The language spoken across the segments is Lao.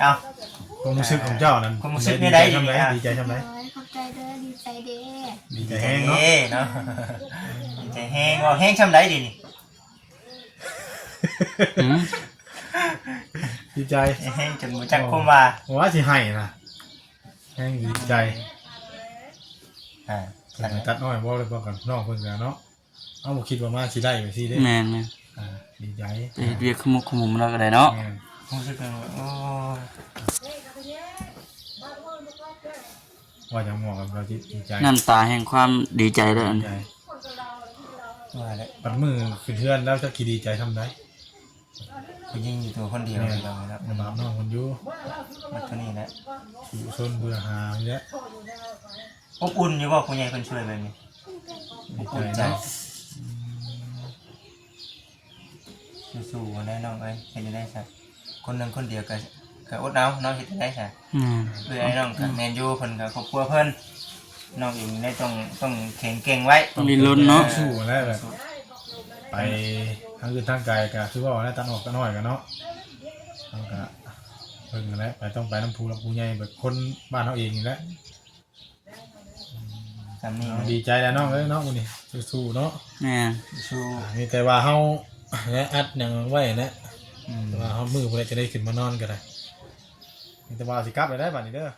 ເອົ້າ ຄວາມຮູ້ສຶກຂອງເຈົ້ານັ້ນ ຄວາມຮູ້ສຶກແນວໃດ ດີໃຈຊ່ຳໃດ? ດີໃຈຊ່ຳໃດ? ໂອ້ຍ ຂອບໃຈເດີ ດີໃຈເດ້ ດີໃຈແຮງເນາະ ດີໃຈແຮງ ເວົ້າແຮງຊ່ຳໃດດຽວນີ້? ຫືມ? ດີໃຈ ແຮງຈົນບໍ່ຈັກຄວາມວ່າ ວ່າຊິໄຫ້ນະ ແຮງດີໃຈ ອ່າ ຕັດອ້ອຍເວົ້າໄດ້ບໍ່ກັບນ້ອງເພິ່ນກະເນາະ? ເຮົາບໍ່ຄິດວ່າມາຊິໄດ້ແບບຊີ້ເດ້ ແມ່ນໆ ອ່າ ດີໃຈ ໄປເຮັດວຽກຂະໝຸກຂະໝຸມແລ້ວກໍໄດ້ເນາະ ແມ່ນ ຮູ້ສຶກວ່າ ໂອ້ ວ່າຫຍັງໝໍ້ກັບລາວຈິດດີໃຈ ນ້ຳຕາແຫ່ງຄວາມດີໃຈເດີ ດີໃຈ ວ່າແຫຼະ ບັດມື້ຂຶ້ນເຮືອນແລ້ວຈັກຊິດີໃຈຊ່ຳໃດ ຜູ້ຍິງຢູ່ຕົວຄົນດຽວ ແມ່ນ ເນາະ ລຳບາກນ້ອງເພິ່ນຢູ່ ມັນເທົ່ານີ້ແຫຼະ ສູ້ຊົນເພື່ອຫານີ້ແຫຼະ ອົບອຸ່ນຢູ່ບໍ່ ຜູ້ໃຫຍ່ເພິ່ນຊ່ວຍແບບນີ້? ອົບອຸ່ນໃຈ ອືມ ສູ້ໆ ຫັ້ນແຫຼະນ້ອງເອີຍ ເຮັດຈັ່ງໃດຊະ ຄົນໜຶ່ງຄົນດຽວກໍ ກໍອົດເອົາເນາະ ເຮັດຈັ່ງໃດຊະ ແມ່ນ ເອື້ອຍອ້າຍນ້ອງກໍແມ່ນຢູ່ ເພິ່ນກໍຄອບຄົວເພິ່ນ ນ້ອງເອງໄດ້ຕ້ອງ ຕ້ອງແຂງແກ່ງໄວ້ ຕ້ອງດີ້ນລົນເນາະ ເອີ ສູ້ແຫຼະ ແບບ ໄປທາງອື່ນທາງໄກກໍຄືເວົ້າແຫຼະ ຕັດອອກຕັດອ້ອຍກັນເນາະ ເຮົາກໍເບິ່ງຫັ້ນແຫຼະ ໄປ ຕ້ອງໄປນຳຜູ້ຫຼັກຜູ້ໃຫຍ່ ແບບຄົນບ້ານເຮົາເອງນີ້ແຫຼະ ຊ່ຳນີ້ ເອົາ ດີໃຈແລ້ວນ້ອງເອີຍເນາະ ມື້ນີ້ສູ້ໆ ເນາະ ແມ່ນ ສູ້ ອ່າ ມີແຕ່ວ່າເຮົາ ແລະ ອັດຫຍັງໄວ້ແຫຼະ ອືມ ແຕ່ວ່າເຮົາມື້ພຸ້ນແຫຼະ ຈະໄດ້ຂຶ້ນມານອນກໍໄດ້ ມີແຕ່ວ່າຊິກັບແລ້ວໄດ໋ບາດນີ້ເດີ. ອ່ະ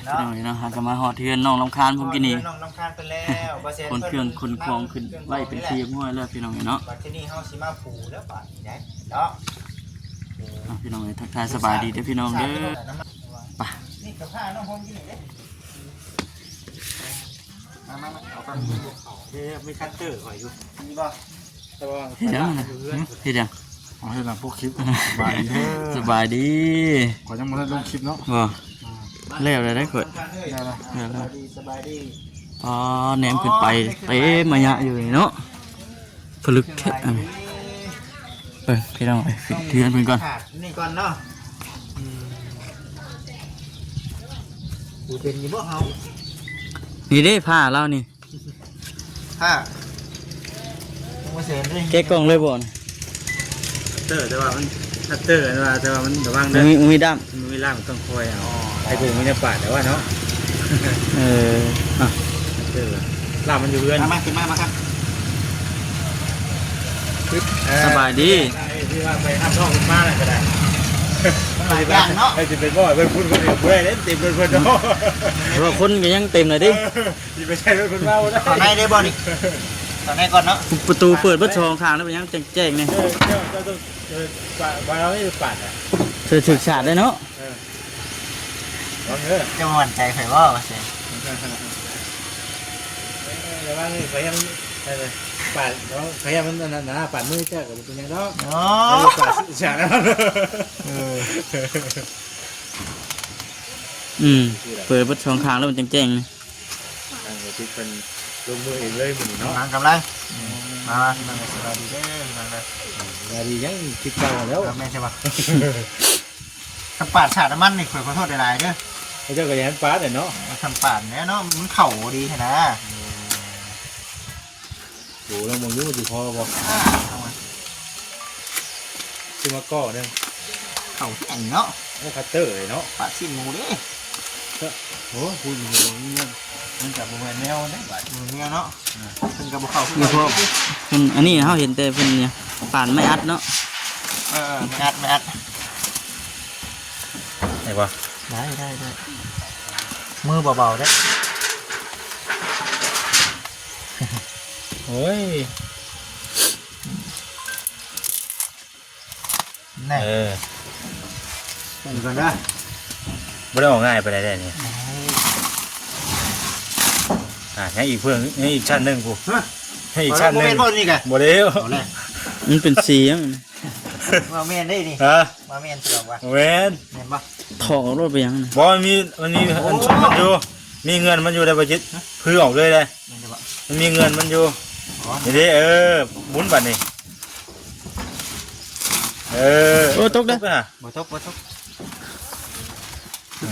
ພີ່ນ້ອງເອີຍເນາະ ເຮົາກໍມາຮອດເຮືອນນ້ອງລຳຄານພວມກິນນີ້ ເຮືອນນ້ອງລຳຄານເພິ່ນແລ້ວ ບ່າວແສນ ຂົນເຄື່ອງຂົນຂອງຂຶ້ນໄວ້ເປັນທີ່ຮຽບຮ້ອຍແລ້ວ ພີ່ນ້ອງເອີຍເນາະ ບັດທີນີ້ເຮົາຊິມາປູແລ້ວບາດນີ້ໄດ໋ເນາະ ອ່ະ ພີ່ນ້ອງເອີຍ ທັກທາຍສະບາຍດີເດີພີ່ນ້ອງເດີ ໄປ ນີ້ກໍພານ້ອງພວມກິນນີ້ເດ້ ມາໆໆ ເອົາກັນ ເດ້ ມີຄັດເຕີຂ້ອຍຢູ່ ມີບໍ່? ເຮັດຫຍັງຫັ້ນນະ? ຫຶ? ເຮັດຫຍັງ? ເອົາ ເຮັດຫຍັງ? ພວກຄລິບ ສະບາຍດີເດີ ສະບາຍດີ ຂ້ອຍຍັງບໍ່ໄດ້ລົງຄລິບເນາະ ບໍ່ ອ່າ ແລ້ວແລ້ວໄດ໋ຂ້ອຍ ແລ້ວລະ ແລ້ວລະ ສະບາຍດີ ສະບາຍດີ ອໍ ແນມຂຶ້ນໄປເຕັມມາຍະຢູ່ນີ້ເນາະ ຜະລຶກແທ້ ອັນນີ້ ເບິ່ງພີ່ນ້ອງເອີຍ ເຮືອນເພິ່ນກ່ອນ ນີ້ກ່ອນເນາະ ອືມ ເປັນຢູ່ບໍ່ເຮົາ ນີ້ເດ້ຜ້າລາວນີ້ ຖ້າ ບໍ່ເຊີນເດ້ ແກະກ່ອງເລີຍບໍ່? ຄັດເຕີ ແຕ່ວ່າມັນ ຄັດເຕີ ອັນວ່າ ແຕ່ວ່າມັນລະວັງເດີ ມັນມີ ມັນມີດ້າມ ມັນມີດ້າມ ຕ້ອງຄ່ອຍເອົາ ອໍ ໃຫ້ຜູ້ມີແນວປາດ ແຕ່ວ່າເນາະ ເອີ ອ່ະ ຄັດເຕີ ລາມມັນຢູ່ເຮືອນ ມາ ມາ ຂຶ້ນມາ ມາຄັບ ເອີ ສະບາຍດີ ທີ່ວ່າໄປຮັບນ້ອງເພິ່ນມານັ້ນກໍໄດ້ ມັນຫຼາຍຢ່າງເນາະ ໃຜຊິໄປບໍ່ໃຫ້ເພິ່ນພຸ້ນ ເພິ່ນກໍບໍ່ໄດ້ເດ້ ເຕັມລົດເພິ່ນເນາະ ເພາະຄົນກໍຍັງເຕັມເລີຍເດ້ ເອີ ຊິໄປໃຊ້ລົດເພິ່ນມາບໍ່ໄດ້ ເຂົ້າໃນໄດ້ບໍ່ນີ້? ເຂົ້າໃນກ່ອນເນາະ ປະຕູເປີດເບິດສອງຂ້າງແລ້ວ ເປັນຫຍັງແຈ້ງໆນີ້? ເອີ ເຈົ້າ ເຈົ້າຕ້ອງ ເອີ ປາດ ວ່າເຮົາໄດ້ປາດນະ ເທື່ອຖືກສາດໄດ້ເນາະ ເອີ ລອງເດີ ເຈົ້າໝັ້ນໃຈຂ້ອຍບໍ່ວ່າຊັ້ນ? ເອີ ລະວັງນີ້ ຂ້ອຍຍັງ ເອີ ປາດ ເນາະ ຂ້ອຍຍັງມັນອັນນັ້ນນະ ປາດມືເຈົ້າກໍບໍ່ເປັນຫຍັງດອກ ເນາະ ເອີ ປາດສາດນະ ເອີ ອືມ ເປີດເບິດສອງຂ້າງແລ້ວມັນຈັ່ງແຈ້ງນີ້ ທາງອາທິດເພິ່ນລົງມືເອງເລີຍມື້ນີ້ເນາະ ນາງກຳໄລ ອືມ ມາ ມາ ພີ່ນ້ອງ ສະບາຍດີເດີ ພີ່ນ້ອງເດີ ສະບາຍດີ ຍັງຄືເກົ່າແລ້ວ ແມ່ນໃຊ່ບໍ່? ຄັນປາດສາດນ້ຳມັນນີ້ ຂ້ອຍຂໍໂທດຫຼາຍໆເດີ ເຈົ້າກໍຢ່າໃຫ້ປາດເນາະ ຄັນປາດແລ້ວເນາະ ມັນເຂົ້າບໍ່ດີຫັ້ນນະ ອືມ. ໂອ້ ລອງເບິ່ງດູ ຊິພໍບໍ່? ອ່າ ເອົາມາ ຊິມາກໍເດີ ເຂົ້າແຮງເນາະ ໂອ້ ຄັດເຕີເນາະ ປາດຊີ້ນໝູເດ້ ໂອ້ ພຸ້ນ ມັນກໍບໍ່ແມ່ນແນວເດ້ບາດ ບໍ່ແມ່ນແນວເນາະ ອ່າ ເພິ່ນກໍບໍ່ເຂົ້າຄືກັນ ເພິ່ນ ອັນນີ້ເຮົາເຫັນແຕ່ເພິ່ນຫຍັງ ປານໄມ້ອັດເນາະ ເອີ ໄມ້ອັດ ໄມ້ອັດ ໄດ້ບໍ່? ໄດ້ ໄດ້ ໄດ້ ມືເບົາໆເດ້. ໂອ້ຍ ແນ່ ເອີ ເບິ່ງກ່ອນເດີ ບໍ່ໄດ້ອອກງ່າຍປານໃດເດ້ນີ້ ໂອ້ຍ ອ່າ ຍັງອີກເພື່ອງ ຍັງອີກຊັ້ນໜຶ່ງພຸ້ນ ຮະ ຍັງອີກຊັ້ນໜຶ່ງ ບໍ່ແມ່ນບໍ່ນີ້ກະ ບໍ່ແລ້ວ ເອົາແລ້ວ ມັນເປັນສີຫຍັງ ວ່າແມ່ນເດ້ນີ້ ຮະ ວ່າແມ່ນສະດອກວ່າ ບໍ່ແມ່ນ ແມ່ນບໍ່? ຖອກອອກໂລດໄປຫຍັງນະ ບໍ່ ມັນມີ ມັນມີ ໂອ້ ອັນຊຸມມັນຢູ່ ມີເງື່ອນມັນຢູ່ໄດ໋ບໍ່ຈິດ ຮະ? ຜືອອກເລີຍເດ້ ແມ່ນຢູ່ບໍ່? ມັນມີເງື່ອນມັນຢູ່ ອໍ ນີ້ເດ້ ເອີ ໝູນບາດນີ້ ເອີ ໂອ້ ຕົກເດີ ຕົກເດີ ບໍ່ຕົກ ບໍ່ຕົກ ເອີ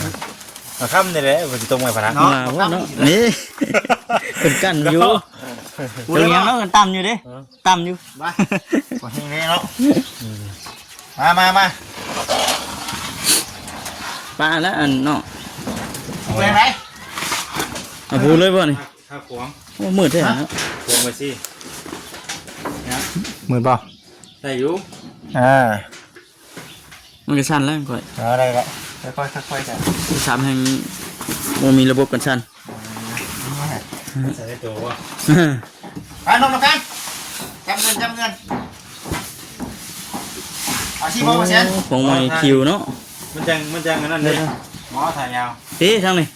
ເອົາຄຳນີ້ແຫຼະ ມັນຊິຕົກໄມ້ພະນະ ເນາະ ວ່າເນາະ ນີ້ ເພິ່ນກັ້ນຢູ່ ເນາະ ເພິ່ນຫຍັງເນາະ ເພິ່ນຕ່ຳຢູ່ເດ້ ເອີ ຕ່ຳຢູ່ ມາ ບໍ່ແຮງແນ່ເນາະ ອືມ ມາ ມາ ມາ ປາແລ້ວອັນເນາະ ເອົາໄປທາງໃດ ເອົາພູເລີຍບໍ່ນີ້? ຖ້າຂວາງ ໂອ້ ມືດແທ້ເນາະ ຂວາງໄວ້ຊິ ມືດບໍ່? ໄດ້ຢູ່ ອ່າ ມັນກໍສັ່ນແລ້ວຂ້ອຍ ເອີ ໄດ້ແລ້ວ ຄ່ອຍໆ ຄ່ອຍໆ ຈະ ສາມແຫ່ງບໍ່ມີລະບົບກັນສັ່ນ ໃສ່ໃນໂຕບໍ່? ໄປນ້ອງນຳກັນ ຈັບເງິນ ຈັບເງິນ ເອົາຊິບໍ່ເປີເຊັນ ໂອ້ ຂອງໃໝ່ຄິວເນາະ ມັນຈັ່ງ ມັນຈັ່ງອັນນັ້ນເດ້ ເອີ ໝໍຖ້າຍາວ ເອີ ທາງນີ້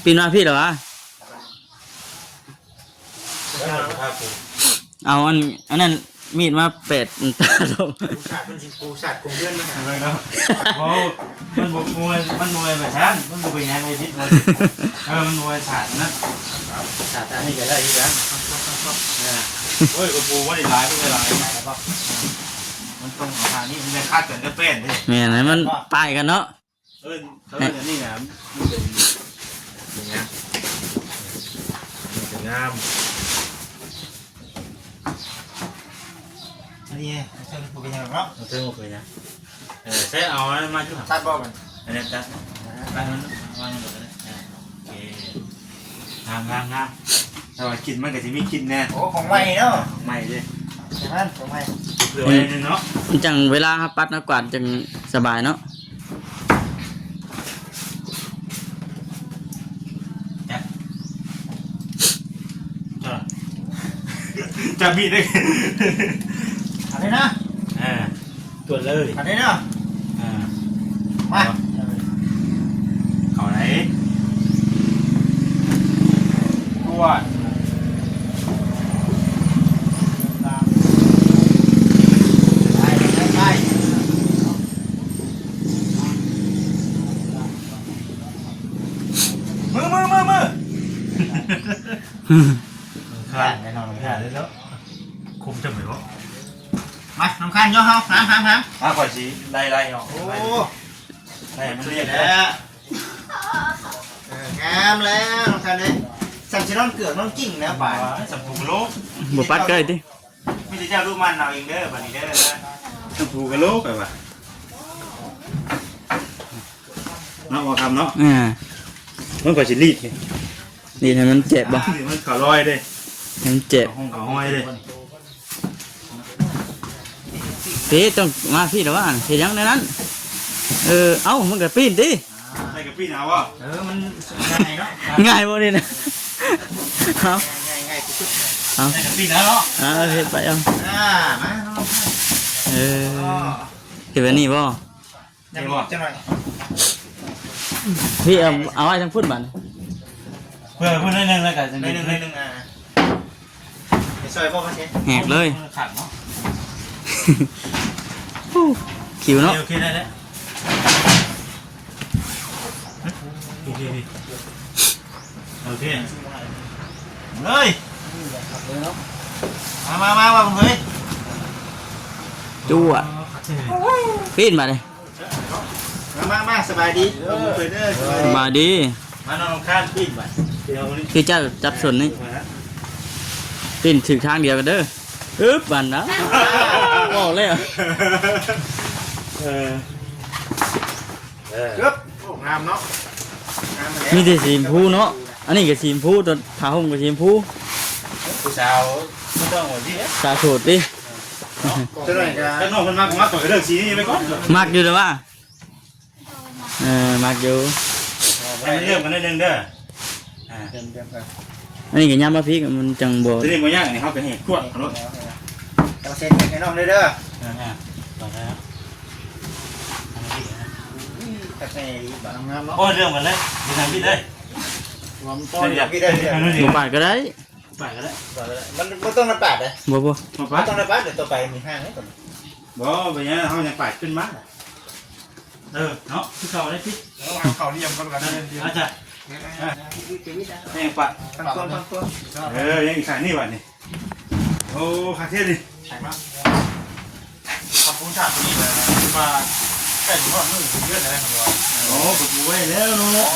ປີນມາພີ້ແລ້ວຫວາ? ເອົາອັນ ອັນນັ້ນມີດມາແປດຕາໂລດ ປູສາດ ມັນຊິປູສາດກົງເຮືອນມັນຫັ້ນເນາະ ໂອ້ ມັນບໍ່ ມັນບໍ່ແມ່ນແບບນັ້ນ ມັນບໍ່ເປັນຫຍັງໄອ້ທິດ ເອີ ມັນບໍ່ແມ່ນສາດນັ້ນ ສາດອັນນີ້ກໍໄດ້ຄືກັນ ເອີ ໂອ້ຍ ກໍປູບໍ່ໄດ້ຫຼາຍ ບໍ່ໄດ້ຫຼາຍ ມັນຕ້ອງເອົາທາງນີ້ ມັນໄດ້ຄາດກັນກັບແປ້ນເດ້ ແມ່ນ ໃຫ້ມັນປາຍກັນເນາະ. ເອີ້ນ ເຂົາເອີ້ນອັນນີ້ນະ ມັນເປັນ ເປັນຫຍັງ ມັນເປັນງາມ ອັນນີ້ເຊີງບໍ່ເປັນຫຍັງເນາະ ເຊີງບໍ່ເປັນຫຍັງ ເອີ ໃຊ້ເອົາອັນນັ້ນມາຈຸ ຕັດບໍ່ມັນ ອັນນີ້ຕັດ ຕັດມັນວາງລົງກໍໄດ້ ເອີ ໂອເຄ ງາມໆໆ ແຕ່ວ່າກິ່ນມັນກໍຊິມີກິ່ນແດ່ ໂອ້ ຂອງໃໝ່ເນາະ ຂອງໃໝ່ເດ້ ຂອງໃໝ່ ເພື່ອໄວ້ໜຶ່ງເນາະ ມັນຈັ່ງເວລາເຮົາປັດເຮົາກວາດຈັ່ງສະບາຍເນາະ. ຈັບ ຈັບ ຈັບມີດເດ້ ອັນນີ້ນະ ເອີ ຕວດເລີຍ ອັນນີ້ນະ ເອີ ມາ ເອົາໄດ້ ຕວດ ໄປ ໄປ ໄປ. ມື ມື ມື ມື ຂ້ານແນ່ນອນ ຂ້ານເດ້ເນາະ ຄຸມຈຳໄດ້ບໍ່ ມາ ນ້ອງຂ້ານ ຍໍເຮົາ ຫາມ ຫາມ ຫາມ ມາ ຂ້ອຍຊິໄລ່ ໄລ່ເນາະ ໂອ້ ໄລ່ມັນລຽບແລ້ວ ເອີ ງາມແລ້ວ ນ້ອງຂ້ານເອີຍ ສ່ຳຊິນອນເກືອກນອນກິ່ງແລ້ວບາດ ສ່ຳປູກະໂຫຼ ບໍ່ປັດກໍໄດ້ຕິ. ມີແຕ່ເຈົ້າລູກມັນເອົາເອງເດີ ບາດນີ້ເດີ ຕ້ອງປູກະໂຫຼກໄປວ່າ ເນາະ ບໍ່ຄຳເນາະ ອ່າ ມັນກໍຊິລີດ ລີດໃຫ້ມັນແຈບບໍ່ ມັນຂາວລອຍເດ້ ໃຫ້ມັນແຈບ ຂາວຫ້ອງຂາວຫ້ອຍເດ້ ເດ້ ຕ້ອງມາພີ້ລະວ່າ ເຮັດຫຍັງແນວນັ້ນ ເອີ ເອົ້າ ມັນກໍປີ້ນຕິ. ໃສ່ກະປິນເອົາບໍ່? ເອີ ມັນງ່າຍເນາະ ງ່າຍບໍ່ນີ້ນະ ເອົາ ງ່າຍໆ ເອົາ ໃສ່ກະປິນເອົາເນາະ ອ່າ ເຮັດໄປເອົາ ອ່າ ມາເນາະ ເອີ ເຮັດແບບນີ້ບໍ່? ນີ້ບໍ່? ຈັກໜ້ອຍ ພີ່ ເອົາ ເອົາໄວ້ທາງພຸ້ນບາດນີ້ ເພື່ອພຸ້ນໜ້ອຍໜຶ່ງ ແລ້ວກໍໜ້ອຍໜຶ່ງ ໜ້ອຍໜຶ່ງ ອ່າ. ໄປຊ່ອຍບໍ່ ມາເຊ ແຫກເລີຍ ມັນຂັດເນາະ ຄິວເນາະ ໂອເຄ ໂອເຄ ໄດ້ແລ້ວ ໂອເຄ ໂອເຄ ເລີຍ ມາ ມາ ມາ ມາເບິ່ງເລີຍ ຈົວດ ປີນມາເດ້. ມາ ມາ ມາ ສະບາຍດີ ເອີ ເດີ ສະບາຍດີ ສະບາຍດີ ມານອນຂ້າງປີ້ນບາດ ຄືເຈົ້າຈັບຊົນນີ້ ປີ້ນຖືກທາງດຽວກັນເດີ ອຶບ ອັນນະ ເວົ້າແລ້ວ ເອີ ເອີ ເກີບ ໂອ້ ງາມເນາະ ງາມແລ້ວ ມີແຕ່ສີຊຳພູເນາະ ອັນນີ້ກໍສີຊຳພູ ຕົວຜ້າຫົ່ມກໍສີຊຳພູ ຜູ້ສາວບໍ່ຕ້ອງວ່າຊິ ສາວໂສດຕິ ເອີ ເນາະ ຈັກໜ້ອຍກໍ ຈັກໜ້ອຍເພິ່ນມັກ ມັກກໍເລືອກສີນີ້ໄປກ່ອນ ມັກຢູ່ແຕ່ວ່າ ເອີ ມັກຢູ່ ໃຫ້ມັນເຫຼື້ອມກັນໜ້ອຍໜຶ່ງເດີ ອ່າ ເດີມໆ ອັນນີ້ກໍຍາມມາພີກ ມັນຈັ່ງບໍ່ ຕົວນີ້ບໍ່ຍາກ ອັນນີ້ເຮົາກໍແຫກກວດເອົາໂລດ ເອົາເສັ້ນໃຫ້ນ້ອງເດີ ເດີ ອ່າ ຄັກແນ່ອີ່ຫຼີ ງາມເນາະ ໂອ້ຍ ເຫຼື້ອມກັນເລີຍ ຢູ່ທາງພີ້ເລີຍ ບໍ່ປາດກໍໄດ້ ປາດກໍໄດ້ ມັນບໍ່ຕ້ອງໄດ້ປາດເດ້ ບໍ່ ບໍ່ ບໍ່ປາດ ຕ້ອງໄດ້ປາດ ດຽວຕໍ່ໄປມີຫ້າງເດ້ ບໍ່ ເປັນຫຍັງ ເຮົາຍັງປາດຂຶ້ນມາ ເອີ ເນາະ ຄືເກົ່າໄດ້ຕິ ເອົາເຂົ້າລຽມກ່ອນ ເອີ ອາຈານ ແມ່ງປະ ຕັ້ງຕົວ ຕັ້ງຕົວ ເອີ ຍັງອີກຂ້າງນີ້ບາດນີ້. ໂອ້ ຄັກແທ້ນີ້ ຄັກເນາະ. ເຂົາປູສາດຕົວນີ້ແຫຼະ ຄືວ່າໃກ້ຊິຮອດມື້ເດືອນແລ້ວ ເພິ່ນວ່າ. ໂອ້ ກໍປູໄວ້ແລ້ວເນາະ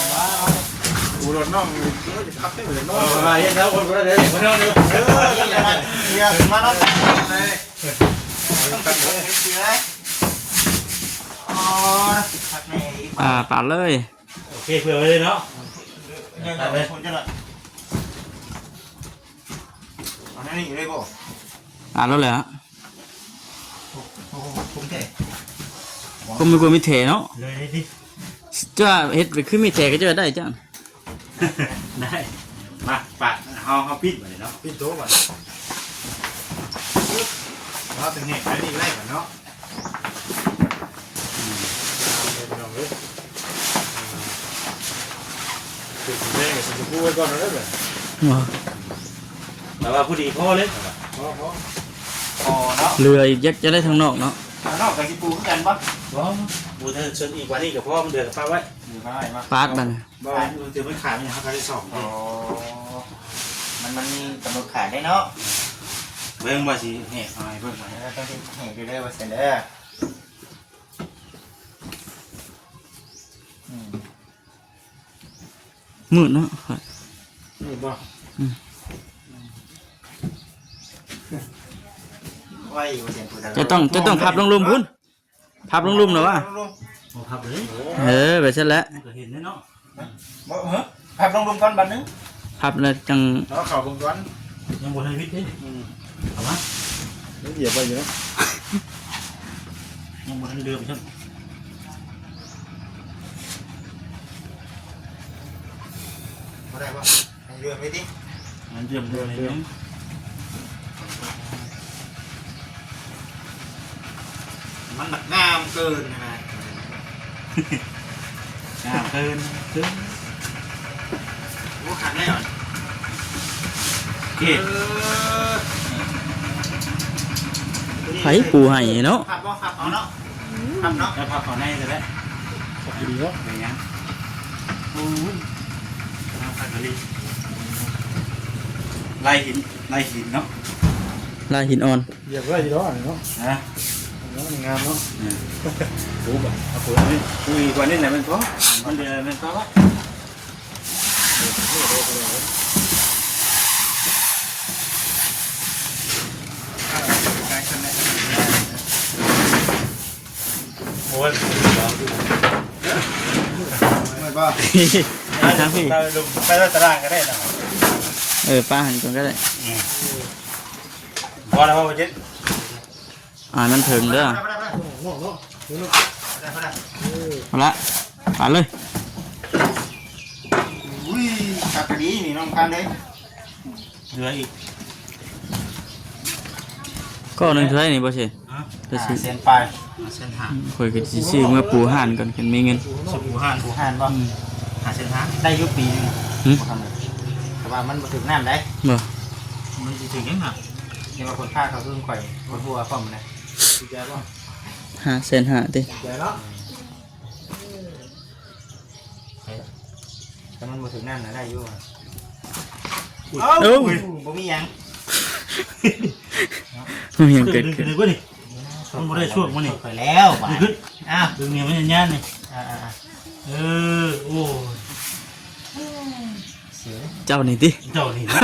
ປູລົດນ້ອງນີ້ ໂອ້ຍ ຄັກແທ້ເລີຍເນາະ. ເອີ ວ່າເຮັດແລ້ວຄົນບໍ່ໄດ້ເດ້ ບໍ່ໄດ້ເດ້. ເອີ ຢ່າຂຶ້ນມານອນເລີຍ ຕ້ອງຂຶ້ນເລີຍ. ອໍ ຄັກແນ່ອີກ. ອ່າ ປາດເລີຍ. ໂອເຄ ເຜື່ອໄວ້ເລີຍເນາະ. ເອົາແນວນີ້ເລີຍບໍ່? ອ່າ ແລ້ວແຫຼະ ໂອ້ໂຫ ຄົມແທ້ ຄົມມີກວ່າມີແທ້ເນາະ. ເລີຍໄດ້ຕິ ຈະເຮັດໄປຄືມີແທ້ກໍຈະໄດ້ຈ້າງ. ໄດ້ ມາ ປະ ເຮົາ ເຮົາປິດບາດນີ້ເນາະ ປິດໂຕບາດ. ເຮົາຈະແຫກໄປນີ້ໄດ້ບາດເນາະ. ອືມ ງາມເລີຍພີ່ນ້ອງເອີຍ. ເປັນສີແດງກັບສີຊົມພູໄວ້ກ່ອນເດີ. ແຕ່ວ່າພໍດີພໍເລີຍ ພໍ ພໍ ພໍເນາະ. ເຫຼືອອີກ ຢາກຈະໄດ້ທາງນອກເນາະ ທາງນອກກໍຊິປູຄືກັນບໍ່? ບໍ່ ປູເຖິງອີກກວ່ານີ້ກໍພໍ ມັນເດືອກໍປະໄວ້ ເດີ ປະໄວ້ ປາດບາດນີ້. ບໍ່ ມັນຖືມັນຂາດ ມັນຫຍັງເຮົາກໍໄດ້ສອງ. ອໍ ມັນ ມັນມີກຳນົດຂາຍໄດ້ເນາະ. ເບິ່ງວ່າຊິແຫກເອົາໃຫ້ເບິ່ງ. ເອີ ຕ້ອງແຫກຢູ່ເດີວ່າຊັ້ນເດີ. ອືມ ມືດເນາະ ມືດບໍ່? ອືມ ໄວຢູ່ວ່າຊັ້ນ. ເຈົ້າຕ້ອງ ເຈົ້າຕ້ອງພັບລົງລຸ່ມພຸ້ນ. ພັບລົງລຸ່ມນະວະ ບໍ່ພັບເລີຍ. ເອີ ແບບຊັ້ນແຫຼະ ມັນກໍເຫັນແລ້ວເນາະ. ບໍ່ ເອີ ພັບລົງລຸ່ມກ່ອນບາດໜຶ່ງ ພັບແລ້ວຈັ່ງ ລໍເຂົ້າເບິ່ງກ່ອນ. ຍັງບໍ່ທັນວິດເດ້. ອືມ ເຂົ້າມາ ຍັງຢຽບໄວ້ຢູ່ເນາະ ຍັງບໍ່ທັນເດີມຊ້ຳ. ບໍ່ໄດ້ບໍ່? ໃຫ້ເລື່ອນໄວ້ຕິ ໃຫ້ເລື່ອນ ເລື່ອນ ເລື່ອນ ມັນບັກງາມເກີນຫັ້ນນະ. ງາມເກີນ ເກີນ. ໂອ້ ຄັກແນ່. ເອີ ໃຜປູໃຫ້ເນາະ? ຄັກບໍ່? ຄັກເອົາເນາະ. ຄັກເນາະ ແລ້ວພັບເຂົ້າໃນກໍໄດ້ ດີເນາະ. ເປັນຫຍັງ? ໂອ້ຍ ງາມຄັກອີ່ຫຼີ. ລາຍຫີນ ລາຍຫີນເນາະ ລາຍຫີນອ່ອນ. ຢາກໄດ້ຢູ່ດອກອັນນີ້ເນາະ. ຮະ? ເນາະ ງາມເນາະ. ເອີ ປູບາດ ເອົາປູນີ້ ປູອີກກວ່ານີ້ແຫຼະແມ່ນພໍ ມັນເດືອແມ່ນພໍລະ. ໂອ້ຍ ເມື່ອຍບໍ່? ໄປທາງພີ້ ໄປຕາລາງກໍໄດ້ນະ. ເອີ ປະຫັ້ນກ່ອນກໍໄດ້. ອືມ ພໍແລ້ວບໍ່ເຈັດ? ອ່າ ມັນເຖິງເດີ. ເອົາລະ ປະເລີຍ. ອຸ້ຍ ຄັກກະດີນີ້ນ້ອງພັນເດ້. ເຫຼືອອີກກໍໜຶ່ງເທົ່າໃດນີ້ບໍ່ເຊ? ຮະ? ຈະຊື້ ຫ້າແສນປາຍ ຫ້າແສນຫ້າ. ຂ້ອຍກໍຊິຊື້ມາປູຮ້ານກ່ອນ ຄັນມີເງິນ. ຊື້ປູຮ້ານ ປູຮ້ານບໍ່? ອືມ ຫ້າແສນຫ້າ ໄດ້ຢູ່ປີໜຶ່ງ. ຫຶ? ບໍ່ທຳ ແຕ່ວ່າມັນບໍ່ຖືກນ້ຳໃດ໋. ບໍ່ ມັນຊິຖືກຫຍັງນະ? ເຫັນວ່າຄົນພາເຂົ້າເຮືອນຂ້ອຍ ຄົນຫົວພ້ອມນະ. ຫ້າແສນຫ້າຕິ? ເນາະ ແຕ່ມັນບໍ່ຖືກນ້ຳນະ ໄດ້ຢູ່. ເອົ້າ ເອົ້າ ບໍ່ມີຫຍັງ ບໍ່ມີຫຍັງເກີດຂຶ້ນ. ມັນບໍ່ໄດ້ຊ່ວງມັນນີ້ ຂ້ອຍແລ້ວບາດນີ້. ອ້າວ ດຶງນີ້ມັນຍານນີ້. ອ່າໆໆ ເອີ ໂອ້ຍ ເຈົ້ານີ້ຕິ ເຈົ້ານີ້ນະ.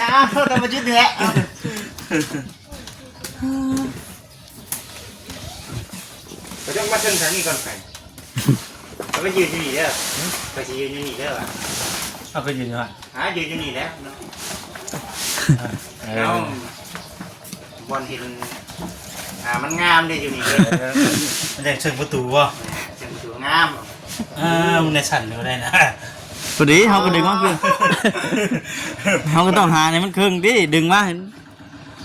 ອ້າວ ໂທດກັບມາຈຸດນີ້ແຫຼະ. ເອົາ ໄປເທິງ ມາເທິງທາງນີ້ກ່ອນໄປ. ເອົາ ໄປຢືນຢູ່ນີ້ເດີ ໄປຊິຢືນຢູ່ນີ້ເດີ. ເອົາ ໄປຢືນຢູ່ຫັ້ນ ຫາ ຢືນຢູ່ນີ້ແຫຼະເນາະ. ເອີ ເອົາ ບ່ອນເຫັນ ອ່າ ມັນງາມເດ້ຢູ່ນີ້ເດ້. ເອີ ມັນຢາກເຊິ່ງປະຕູບໍ່? ເຊິ່ງປະຕູງາມ. ເອີ ມັນໄດ້ສັ່ນຢູ່ໄດ້ນະ. ພໍດີເຮົາກໍດຶງມາຄື ເຮົາກໍຕ້ອງຫາໃຫ້ມັນເຄິ່ງຕິ ດຶງມາໃຫ້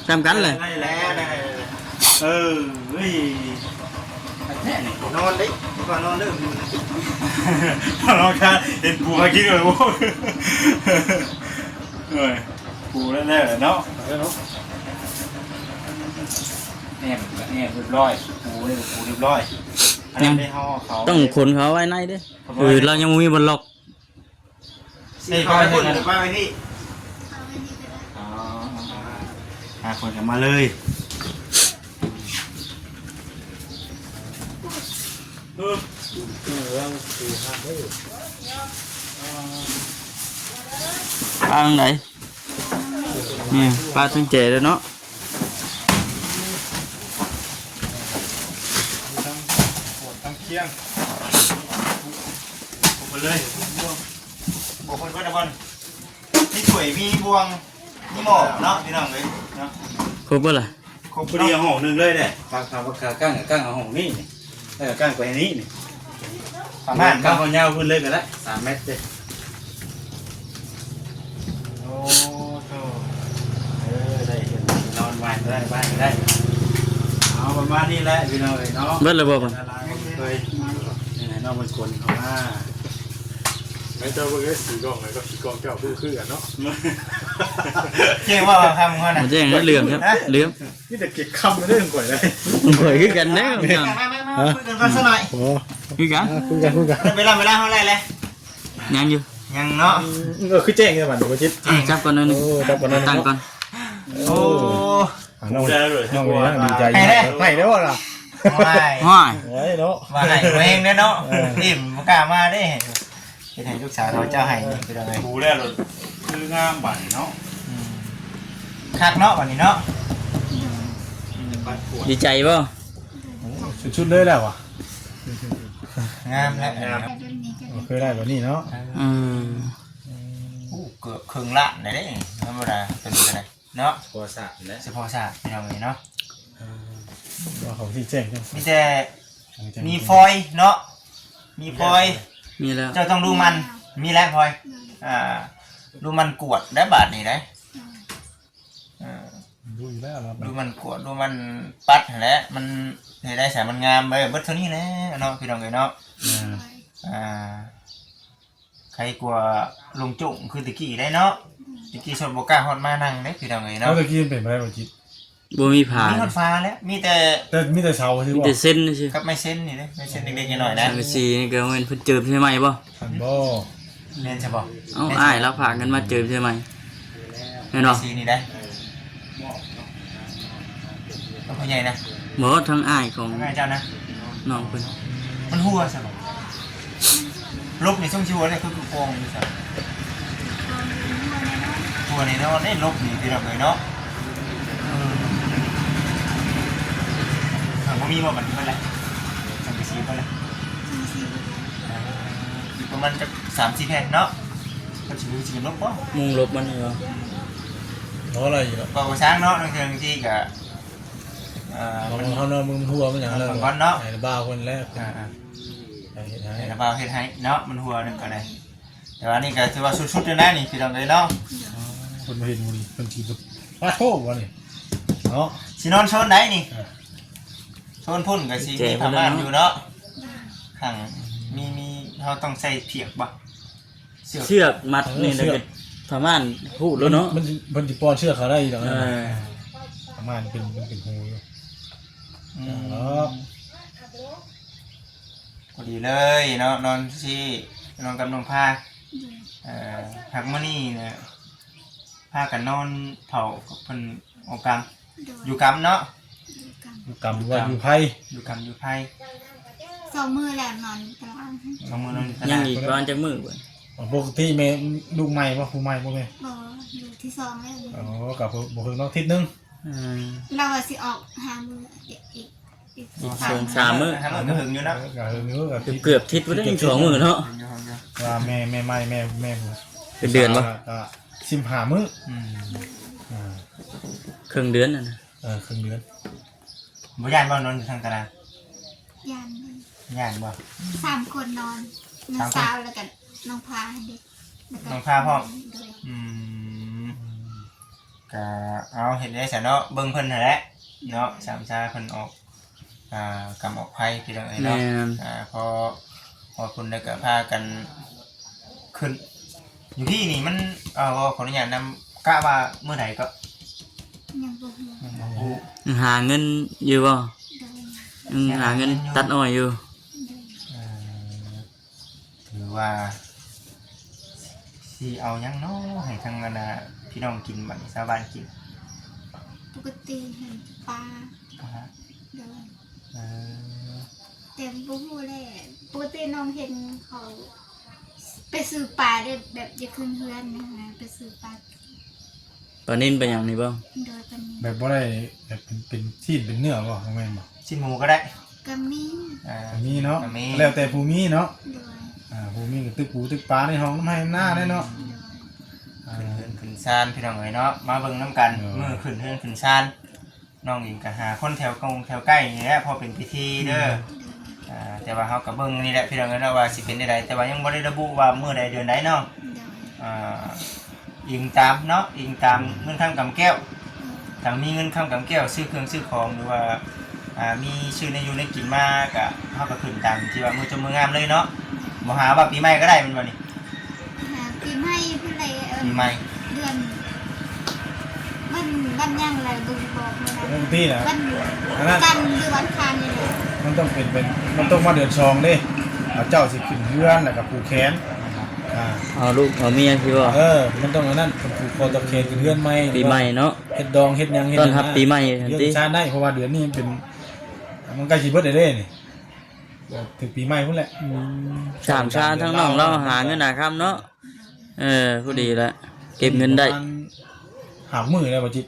ສ່ຳກັນເລີຍ. ໄດ້ແລ້ວ ໄດ້ແລ້ວ. ເອີ ເອີຍ ແທ້ນີ້ ນອນເດ້ ນອນເດີ. ນອນກະເຫັນປູຫາກິນເລີຍ. ໂອ້ຍ ເອີຍ ປູແລ້ວແຫຼະເນາະ. ເອີ ເນາະ ແນມ ແນມຮຽບຮ້ອຍ ປູນີ້ ປູຮຽບຮ້ອຍ. ຍັງ ອັນนี้เฮาเอาเขา ຕ້ອງຂົນເຂົາໄວ້ໃນເດ້ ขนไว้ ຄືລາວຍັງບໍ່ມີບ່ອນລັອກ. ນີ້ເຂົາໄປພຸ້ນ ຫຼືວ່າໄວ້ພີ້? ອໍ ຫາຄົນເຂົ້າມາເລີຍ. ປາທາງໃດ? ນີ້ປາທາງແຈແລ້ວເນາະ. ທັງຄຽງ ຄົບໝົດເລີຍ ບໍ່ຄົບໝົດນະ ບ່ອນ ມີຖ້ວຍ ມີບ່ວງ ມີໝໍ້ເນາະ ພີ່ນ້ອງເອີຍເນາະ. ຄົບບໍ່ລະ? ຄົບ ພໍດີເອົາຫ້ອງໜຶ່ງເລີຍເດ້. ຟັງ ຟັງ ຟັງ ກາງ ກາງເອົາຫ້ອງນີ້ ເອີ ກາງໄປນີ້ ປະມານ ກາງເອົາຍາວພຸ້ນເລີຍກໍໄດ້ ສາມແມັດເດ້. ໂອ້ໂທ ເອີ ໄດ້ເຫັນນອນວາຍ ໄດ້ ໄດ້ ໄດ້. ເອົາ ປະມານນີ້ແຫຼະ ພີ່ນ້ອງເອີຍເນາະ. ເບິດແລ້ວບໍ່ບັດ? ເອີ ນ້ອງເປັນຄົນເຂົ້າມາ ໃຫ້ເຈົ້າເບິ່ງໄດ້ ສີກ້ອງ ແລ້ວກໍສີກ້ອງເຈົ້າຄື ຄືກັນເນາະ. ແຈ້ງວ່າຄຳເຮົານະ ແຈ້ງໃຫ້ເຫຼືອມ ເຫຼືອມ. ມີແຕ່ເກັບຄຳໄດ້ຂອງຂ້ອຍເດ້ ຂອງຂ້ອຍຄືກັນເດ້. ມາ ມາ ມາ ມາ ຄຸຍກັນກ່ອນສັກໜ້ອຍ. ໂອ້ ຄືກັນ ອ່າ ຄຸຍກັນ ຄຸຍກັນ. ເວລາ ເວລາເຮົາໄດ້ແລ້ວ ຍັງຢູ່ ຍັງເນາະ. ອືມ ເອີ ຄືແຈ້ງແທ້ບັດນີ້ ບໍ່ຈິດ. ອ່າ ຈັບກ່ອນໜ້ອຍໜຶ່ງ ຈັບກ່ອນໜ້ອຍໜຶ່ງ ຕັ້ງກ່ອນ. ໂອ້ ອ່າ ນ້ອງ ນ້ອງນີ້ດີໃຈ ໃຫ້ແລ້ວ ໃຫ້ແລ້ວລະ. ໂອ້ຍ ໂອ້ຍ ໂອ້ຍເນາະ ວ່າໃຫ້ແຮງເດ້ເນາະ. ເອີ ອີ່ມບໍ່ກ້າມາເດ້. ເຮັດໃຫ້ລູກສາວເຂົາເຈົ້າໃຫ້ນີ້ ພີ່ນ້ອງເອີຍ. ດູແລ້ວຄືງາມບາດນີ້ເນາະ. ອືມ ຄັກເນາະບາດນີ້ເນາະ. ດີໃຈບໍ່? ໂອ້ ສຸດໆເລີຍແລ້ວຫວາ. ງາມແລ້ວ ງາມ ໂອເຄ ໄດ້ບາດນີ້ເນາະ. ເອີ ອືມ ໂອ້ ເກືອບເຄິ່ງລ້ານໄດ້ເດ້ ທຳມະດາ ໂຕນີ້ກໍໄດ້ເນາະ. ສະເພາະສາກແຫຼະ ສະເພາະສາກ ພີ່ນ້ອງເອີຍເນາະ. ເອີ ວ່າເຂົາຊິແຈ້ງ ມີແຕ່ ມີຟອຍເນາະ ມີຟອຍ ມີແລ້ວ ເຈົ້າຕ້ອງດູໝັ່ນ ມີແລ້ວຟອຍ. ອ່າ ດູໝັ່ນກວດໄດ້ບາດນີ້ໄດ໋. ເອີ ດູຢູ່ແລ້ວ ດູໝັ່ນກວດ ດູໝັ່ນປັດຫັ້ນແຫຼະ ມັນເຮັດໄດ້ໃສມັນງາມ. ເບິດເທົ່ານີ້ແຫຼະເນາະ ພີ່ນ້ອງເອີຍເນາະ. ອ່າ ອ່າ ໄຄກວ່າລົງໂຈ້ງຄືແຕ່ກີ້ໄດ໋ເນາະ. ແຕ່ກີ້ຊົນບໍ່ກ້າຮອດມານັ່ງເດ້ ພີ່ນ້ອງເອີຍເນາະ. ເອົາ ແຕ່ກີ້ເປັນໄປໄດ້ບໍ່ຈິດ? ບໍ່ມີຝາ ມີຮອດຝາແລ້ວ ມີແຕ່ ແຕ່ມີແຕ່ເສົາຊື່ ມີແຕ່ເສັ້ນຊື່ ກັບໄມ້ເສັ້ນນີ້ເດ້ ໄມ້ເສັ້ນເລັກໆນ້ອຍໆນະ. ສັງກະສີນີ້ກໍແມ່ນເພິ່ນເຈີມໃສ່ໃໝ່ບໍ່? ຫັ້ນບໍ່ ແມ່ນຊະບໍ່? ເອົ້າ ແມ່ນຊະ ອ້າຍລາວພາເງິນມາເຈີມໃສ່ໃໝ່ ແມ່ນບໍ່? ສີນີ້ໄດ໋ ຂອງພໍ່ໃຫຍ່ນະ? ບໍ່ ທາງອ້າຍຂອງ ທາງອ້າຍເຈົ້ານະ ນ້ອງເພິ່ນ. ມັນຮົ່ວຊະບໍ່? ລົບນີ້ຊົງຊິຮົ່ວໄດ້ ຄືກອງຢູ່ຊະ ຮົ່ວແນ່ນອນເດ້ລົບນີ້ ພີ່ນ້ອງເອີຍເນາະ. ເອີ ບໍ່ມີບໍ່ບັດນີ້ ເບິດແລ້ວ ສັງກະສີເບິດແລ້ວ ສັງກະສີເບິດແລ້ວ. ເອີ ອີກປະມານຈັກສາມສີ່ແຜ່ນເນາະ ເພິ່ນຊິ ເພິ່ນຊິລົບບໍ່? ມຸງລົບມັນຢູ່ບໍ່? ບໍ່ໄດ້ຢູ່ດອກ ເວົ້າບໍ່ຊ່າງເນາະ ລາງເທື່ອບາງທີກໍ ເອີ ເຮົາເນາະ ມັນຮົ່ວມັນຫຍັງແລ້ວ ໃຫ້ລະບ່າວເພິ່ນແລ້ວ ອ່າໆ ໃຫ້ລະບ່າວເຮັດໃຫ້ເນາະ ມັນຮົ່ວໜຶ່ງກໍໄດ້. ແຕ່ວ່ານີ້ກໍຖືວ່າສຸດໆແລ້ວນະນີ້ ພີ່ນ້ອງເອີຍເນາະ. ເພິ່ນບໍ່ເຫັນມື້ນີ້ ເພິ່ນຊິ ປາໂທ ບໍ່ນີ້ເນາະ. ຊິນອນໂຊນໃດນີ້? ເອີ ໂຊນພຸ້ນກໍຊິມີຜ້າມ່ານຢູ່ເນາະ ຂ້າງ ມີ ມີ ເຮົາຕ້ອງໃສ່ພຽກບໍ່? ເຊືອກ ເຊືອກມັດນີ້ ເອີ ແລ້ວກໍ ເຊືອກ ປະມານ ຮູ້ແລ້ວເນາະ ມັນ ເພິ່ນຊິປ້ອນເຊືອກເຂົາໄດ້ຢູ່ດອກ. ເອີ ປະມານເປັນ ເປັນ ເປັນຮູຢູ່. ອືມ ເອີ ພໍດີເລີຍເນາະ ນອນຊີ້ ນອນກັບນ້ອງພາ. ເອີ ພັກມື້ນີ້ນະ ພາກັນນອນເຝົ້າເພິ່ນອອກກຳ ໂດຍ ຢູ່ກຳເນາະ ຢູ່ກຳ ຢູ່ກຳ ຢູ່ກຳ ຢູ່ໄພ ຢູ່ກຳຢູ່ໄພ ສອງມື້ແລ້ວນອນຢູ່ຕາລາງ ສອງມື້ນອນຢູ່ຕາລາງ. ຍັງອີກປະມານຈັກມື້ເບິ່ງ? ປົກກະຕິແມ່ລູກໃໝ່ບໍ່? ຜູ້ໃໝ່ບໍ່ແມ່? ບໍ່ ລູກທີສອງແລ້ວ. ອໍ ກໍບໍ່ເຖິງດອກ ທິດໜຶ່ງ. ອືມ ລາວວ່າຊິອອກຫ້າມື້ ອີກ ອີກ ອີກສອງສາມມື້ ຫ້າມື້ກໍເຖິງຢູ່ເນາະ ກໍເຖິງຢູ່ ກໍເກືອບທິດບໍ່ໄດ້ ສອງມື້ເນາະ ວ່າແມ່ ແມ່ໃໝ່ ແມ່ ແມ່ ເປັນເດືອນບໍ່? ກໍສິບຫ້າມື້. ອືມ ອ່າ ເຄິ່ງເດືອນນັ້ນນະ. ເອີ ເຄິ່ງເດືອນ. ບໍ່ຢ້ານບໍ່ນອນຢູ່ທາງຕາລາງ? ຢ້ານ ຢ້ານບໍ່? ສາມຄົນນອນ ນ້ອງສາວ ແລ້ວກໍນ້ອງພາເດ້ ນ້ອງພາພ້ອມ. ໂດຍ. ອືມ ກະເອົາ ເຮັດໄດ້ຊັ້ນເນາະ ເບິ່ງເພິ່ນຫັ້ນແຫຼະເນາະ ສາມຊາເພິ່ນອອກ ອ່າ ກຳອອກໄພ ພີ່ນ້ອງເອີຍເນາະ. ແມ່ນ. ອ່າ ພໍ ພໍພຸ້ນແລ້ວກະພາກັນຂຶ້ນ ຢູ່ພີ້ນີ້ມັນ ເອີ ຂໍອະນຸຍາດນຳ ກະວ່າມື້ໃດກໍ ຍັງບໍ່ຮູ້ ຍັງບໍ່ຮູ້. ຫາເງິນຢູ່ບໍ່? ໂດຍ. ຍັງຫາເງິນຕັດອ້ອຍຢູ່. ວ່າຊິເອົາຫຍັງເນາະໃຫ້ທາງອັນນ່າພີ່ນ້ອງກິນ ບັດນີ້ຊາວບ້ານກິນ? ປົກກະຕິເຫັນປາ. ອາຮະ ໂດຍ. ເອີ ແຕ່ບໍ່ຮູ້ແຫຼະ ປົກກະຕິນ້ອງເຫັນເຂົາໄປຊື້ປາເດ້ ແບບຢູ່ເທິງເຮືອນນະ ໄປຊື້ປາ. ປານິນ ປາຫຍັງນີ້ບໍ່? ໂດຍ ປານິນ. ແບບບໍ່ໄດ້ແບບເປັນ ເປັນຊີ້ນເປັນເນື້ອບໍ່? ບໍ່ແມ່ນບໍ່? ຊີ້ນໝູກໍໄດ້ ກໍມີ. ອ່າ ກໍມີເນາະ ກໍມີ ແລ້ວແຕ່ຜູ້ມີເນາະ. ໂດຍ. ອ່າ ຜູ້ມີກໍຕຶກປູຕຶກປາໃນຫ້ອງນຳໄຮ່ນຳນາໄດ້ເນາະ. ໂດຍ. ອ່າ ຂຶ້ນເຮືອນຂຶ້ນຊານພີ່ນ້ອງເອີຍເນາະ ມາເບິ່ງນຳກັນ. ໂດຍ. ມື້ຂຶ້ນເຮືອນຂຶ້ນຊານ ນ້ອງເອງກໍຫາຄົນແຖວກົງແຖວໃກ້ນີ້ແຫຼະ ພໍເປັນພິທີເດີ. ອືມ. ອ່າ ແຕ່ວ່າເຮົາກໍເບິ່ງນີ້ແຫຼະພີ່ນ້ອງເອີຍເນາະ ວ່າຊິເປັນແນວໃດ ແຕ່ວ່າຍັງບໍ່ໄດ້ລະບຸວ່າມື້ໃດເດືອນໃດເນາະ. ໂດຍ. ອ່າ ອີງຕາມເນາະ ອີງຕາມເງິນຄຳກຳແກ້ວ. ໂດຍ. ຖ້າມີເງິນຄຳກຳແກ້ວ ຊື້ເຄື່ອງຊື້ຂອງ ຫຼືວ່າ ອ່າ ມີຊື້ແນວຢູ່ແນວກິນມາ ກະ ເຮົາກໍຂຶ້ນຕາມທີ່ວ່າມື້ຈົບມື້ງາມເລີຍເນາະ. ໂດຍ. ບໍ່ຫາວ່າປີໃໝ່ກໍໄດ້ແມ່ນບໍ່ນີ້? ຫາປີໃໝ່ພຸ້ນແຫຼະ. ເອີ ປີໃໝ່ ເດືອນ ວັນ ວັນຫຍັງລະ ບໍ່ບອກມື້ນັ້ນ ວັນທີລະ ວັນ ອັນນັ້ນ ຈັນຫຼືວັນອັງຄານນີ້ແຫຼະ. ມັນຕ້ອງເປັນ ເປັນ ມັນຕ້ອງມາເດືອນສອງເດ້ ເຂົາເຈົ້າຊິຂຶ້ນເຮືອນ ແລ້ວກໍຜູກແຂນ. ອ່າ ເອົາລູກເອົາເມຍຊິບໍ່? ເອີ ມັນຕ້ອງອັນນັ້ນ ເພິ່ນຜູກຄໍຕໍ່ແຂນຂຶ້ນເຮືອນໃໝ່ ປີໃໝ່ເນາະ ເຮັດດອງເຮັດຫຍັງເຮັດຫຍັງ ຕ້ອນຮັບປີໃໝ່ ເດືອນຊານໄດ້ ເພາະວ່າເດືອນນີ້ມັນເປັນ ມັນໃກ້ຊິເບິດແລ້ວເດ້ນີ້. ກໍເຖິງປີໃໝ່ພຸ້ນແຫຼະ. ອືມ ສາມຊາທັງນ້ອງລາວຫາເງິນຫາຄຳເນາະ. ເອີ ພໍດີລະ ເກັບເງິນໄດ້ ປະມານຫ້າມື້ແລ້ວບໍ່ຈິດ.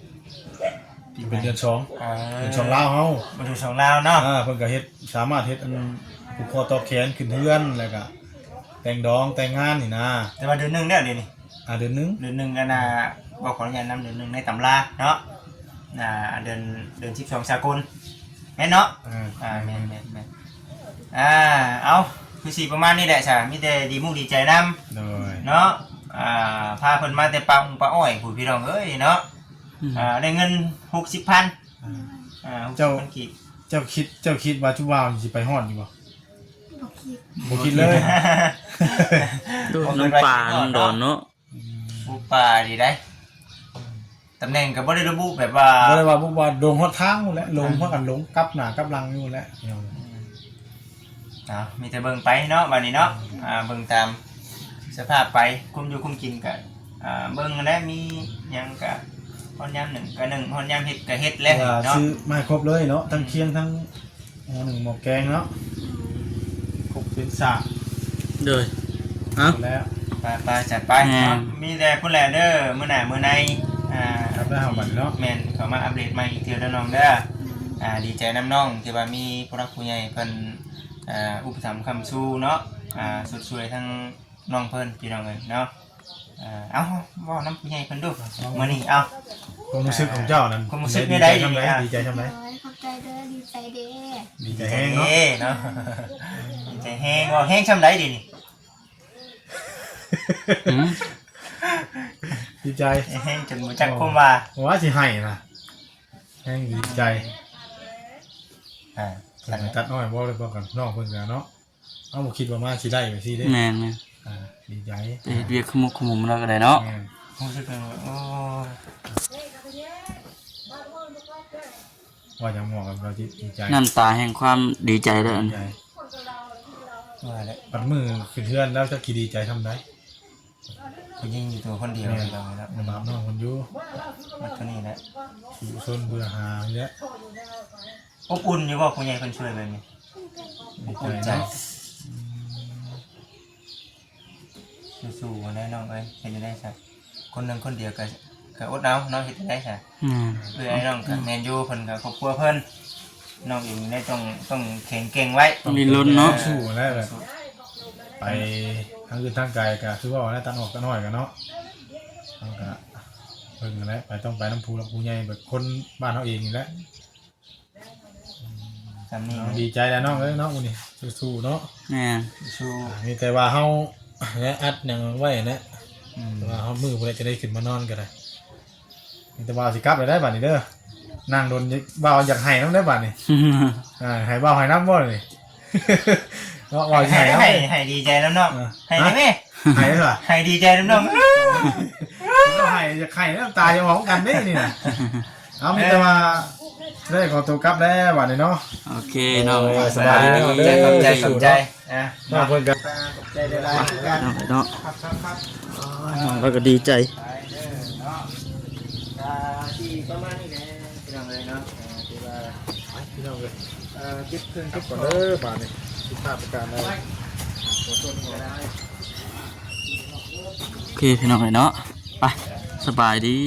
ເປັນເດືອນສອງ ເອີ ເດືອນສອງລາວເຮົາ ເປັນເດືອນສອງລາວເນາະ. ອ່າ ເພິ່ນກໍເຮັດ ສາມາດເຮັດອັນຜູກຄໍຕໍ່ແຂນຂຶ້ນເຮືອນ ແລ້ວກໍແຕ່ງດອງແຕ່ງງານນີ້ນາ. ແຕ່ວ່າເດືອນໜຶ່ງແລ້ວດຽວນີ້. ອ່າ ເດືອນໜຶ່ງ ເດືອນໜຶ່ງ ອັນນ່າ ບໍ່ ຂໍອະນຸຍາດນຳ ເດືອນໜຶ່ງໃນຕຳລາເນາະ. ອ່າ ເດືອນ ເດືອນສິບສອງສາກົນ ແມ່ນເນາະ? ເອີ ອ່າ ແມ່ນໆໆ ອ່າ ເອົາ ຄືຊິປະມານນີ້ແຫຼະຊະ ມີແຕ່ດີມຸກດີໃຈນຳ. ໂດຍ ເນາະ. ອ່າ ພາເພິ່ນມາແຕ່ປ່າອົງປ່າອ້ອຍພຸ້ນ ພີ່ນ້ອງເອີຍເນາະ. ອືມ ອ່າ ໄດ້ເງິນຫົກສິບພັນ. ອ່າ ຫົກສິບພັນກີບ. ເຈົ້າ ເຈົ້າຄິດ ເຈົ້າຄິດວ່າຈຸບ່າວນີ້ຊິໄປຮອດຢູ່ບໍ່? ບໍ່ຄິດ ບໍ່ຄິດເລີຍ. ໂອ້ ນ້ອງປາ ນ້ອງດອນເນາະ. ອືມ ປູປາດີໄດ໋. ຕຳແໜ່ງກໍບໍ່ໄດ້ລະບຸແບບວ່າ ບໍ່ໄດ້ວ່າບຸວ່າລົງຮອດທາງພຸ້ນແຫຼະ ລົງ ອ່າ ພາກັນລົງກັບໜ້າກັບຫຼັງຢູ່ແຫຼະ. ອືມ ເອົາ ມີແຕ່ເບິ່ງໄປເນາະ ບັດນີ້ເນາະ. ອ່າ ເບິ່ງຕາມສະພາບໄປ ຄຸມຢູ່ຄຸມກິນກໍ ອ່າ ເບິ່ງແຫຼະ ມີຫຍັງກໍຮອດຍາມໜຶ້ງກໍໜຶ້ງ ຮອດຍາມເຮັດກໍເຮັດແຫຼະເນາະ. ຊື້ມາໃຫ້ຄົບເລີຍເນາະ ທັງຄຽງ ທັງ ໝໍ້ໜຶ້ງໝໍ້ແກງເນາະ ຄົບເປັນສາກ. ໂດຍ ເອົາ ແລ້ວ ໄປໆ ຈັດໄປເນາະ. ມີແຕ່ພຸ້ນແຫຼະເດີ ມື້ໜ້າມື້ໃນ. ອ່າ ກັບໄດ້ເຮົາບັດເນາະ. ແມ່ນ ເຂົ້າມາອັບເດດໃໝ່ອີກເທື່ອເດີນ້ອງເດີ. ອ່າ ດີໃຈນຳນ້ອງທີ່ວ່າມີຜູ້ຫຼັກຜູ້ໃຫຍ່ເພິ່ນ ອ່າ ອຸປະຖຳຄ້ຳຊູເນາະ ອ່າ ຊົດຊ່ວຍທັງ ນ້ອງເພິ່ນ ພີ່ນ້ອງເອີຍເນາະ. ເອີ ເອົາ ເວົ້ານຳຜູ້ໃຫຍ່ເພິ່ນດູມື້ນີ້. ເອົາ ຄວາມຮູ້ສຶກຂອງເຈົ້ານັ້ນ ຄວາມຮູ້ສຶກແນວໃດ? ດີໃຈຊ່ຳໃດ? ດີໃຈຊ່ຳໃດ? ໂອ້ຍ ຂອບໃຈເດີ ດີໃຈເດ້ ດີໃຈແຮງເນາະ ດີໃຈແຮງ. ເວົ້າແຮງຊ່ຳໃດດຽວນີ້? ຫືມ ດີໃຈແຮງຈົນບໍ່ຈັກຄວາມວ່າ ວ່າຊິໄຫ້ນະ ແຮງດີໃຈ. ອ່າ ຕັດອ້ອຍເວົ້າໄດ້ບໍ່ກັບນ້ອງເພິ່ນກະເນາະ. ເຮົາບໍ່ຄິດວ່າມາຊິໄດ້ແບບຊີ້ເດ້. ແມ່ນໆ ອ່າ ດີໃຈ ໄປເຮັດວຽກຂະໝຸກຂະໝຸມແລ້ວກໍໄດ້ເນາະ. ແມ່ນ ຮູ້ສຶກວ່າ ໂອ້ຍ ວ່າຫຍັງໝໍ້ກັບເຮົາຈິດ ດີໃຈ ນ້ຳຕາແຫ່ງຄວາມດີໃຈເດີ ອັນ ດີໃຈ ວ່າແຫຼະ. ບັດມື້ຂຶ້ນເຮືອນແລ້ວຈັກຊິດີໃຈຊ່ຳໃດ. ຜູ້ຍິງຢູ່ຕົວຄົນດຽວ ແມ່ນ ພີ່ນ້ອງເນາະ ລຳບາກນ້ອງເພິ່ນຢູ່ ມັນຕົວນີ້ແຫຼະ ຢູ່ຊົນເບື່ອຫານີ້ແຫຼະ. ອົບອຸ່ນຢູ່ບໍ່ ຜູ້ໃຫຍ່ເພິ່ນຊ່ວຍແບບນີ້? ອົບອຸ່ນໃຈ. ອືມ ສູ້ໆ ແນ່ນ້ອງເອີຍ ເຮັດຈັ່ງໃດຊະ ຄົນໜຶ່ງຄົນດຽວກໍ ກໍອົດເອົາເນາະ ເຮັດຈັ່ງໃດຊະ. ແມ່ນ ເອື້ອຍອ້າຍນ້ອງກໍແມ່ນຢູ່ ເພິ່ນກໍຄອບຄົວເພິ່ນ ນ້ອງເອງໄດ້ຕ້ອງ ຕ້ອງແຂງແກ່ງໄວ້ ຕ້ອງດິ້ນລົນເນາະ ເອີ ສູ້ແລ້ວແບບ ໄປທາງອື່ນທາງໄກກໍຄືເວົ້າແຫຼະ ຕັດອອກຕັດໜ້ອຍກັນເນາະ. ເຮົາກໍເບິ່ງຫັ້ນແຫຼະ ໄປ ຕ້ອງໄປນຳຜູ້ຫຼັກຜູ້ໃຫຍ່ ແບບຄົນບ້ານເຮົາເອງນີ້ແຫຼະ. ອືມ ສ່ຳນີ້ ເນາະ ດີໃຈແລ້ວນ້ອງເອີຍເນາະ ມື້ນີ້ສູ້ໆ ເນາະ. ແມ່ນ ສູ້ ອ່າ ມີແຕ່ວ່າເຮົາແລະອັດຫຍັງໄວ້ຫັ້ນແຫຼະ. ອືມ ແຕ່ວ່າຮອດມື້ພຸ້ນແຫຼະ ຈະໄດ້ຂຶ້ນມານອນກໍໄດ້. ມີແຕ່ວ່າຊິກັບແລ້ວໄດ໋ບາດນີ້ເດີ ນັ່ງດົນ ບ່າວຢາກໄຫ້ນຳໄດ໋ບາດນີ້. ອ່າ ໃຫ້ບ່າວໄຫ້ນຳບໍ່ນີ້? ເນາະ ບ່າວຊິໄຫ້ນຳ ໃຫ້ ໃຫ້ດີໃຈນຳນ້ອງ. ເອີ ໄຫ້ໄດ້ແມ? ຮະ? ໄຫ້ໄດ້ຫວາ? ໃຫ້ດີໃຈນຳນ້ອງ. ເອີ ໃຫ້ ຢາກໄຫ້ ນ້ຳຕາຈະອອກນຳກັນເດ້ນີ້ນະ. ເອົາ ມີແຕ່ວ່າໄດ້ຂໍຕົວກັບແລ້ວບາດນີ້ເນາະ. ໂອເຄເນາະ ໂດຍ ສະບາຍດີ ຂອບໃຈ ຂອບໃຈ ຂອບໃຈ ອ່ະ ເນາະ ເພິ່ນກໍ ຂອບໃຈຫຼາຍໆ ເນາະ ເນາະ ນ້ອງລາວກໍດີໃຈ ໄປເດີເນາະ ກະຊິປະມານນີ້ແຫຼະ ພີ່ນ້ອງເອີຍເນາະ ເອີ ຖືວ່າ ໄປ ພີ່ນ້ອງເອີຍ ເອີ ເກັບເຄື່ອງເກັບຂອງ ເດີ ບາດນີ້ ຜິດພາດປະການໃດ ໂອເຄ ພີ່ນ້ອງເອີຍເນາະ ໄປ ສະບາຍດີ.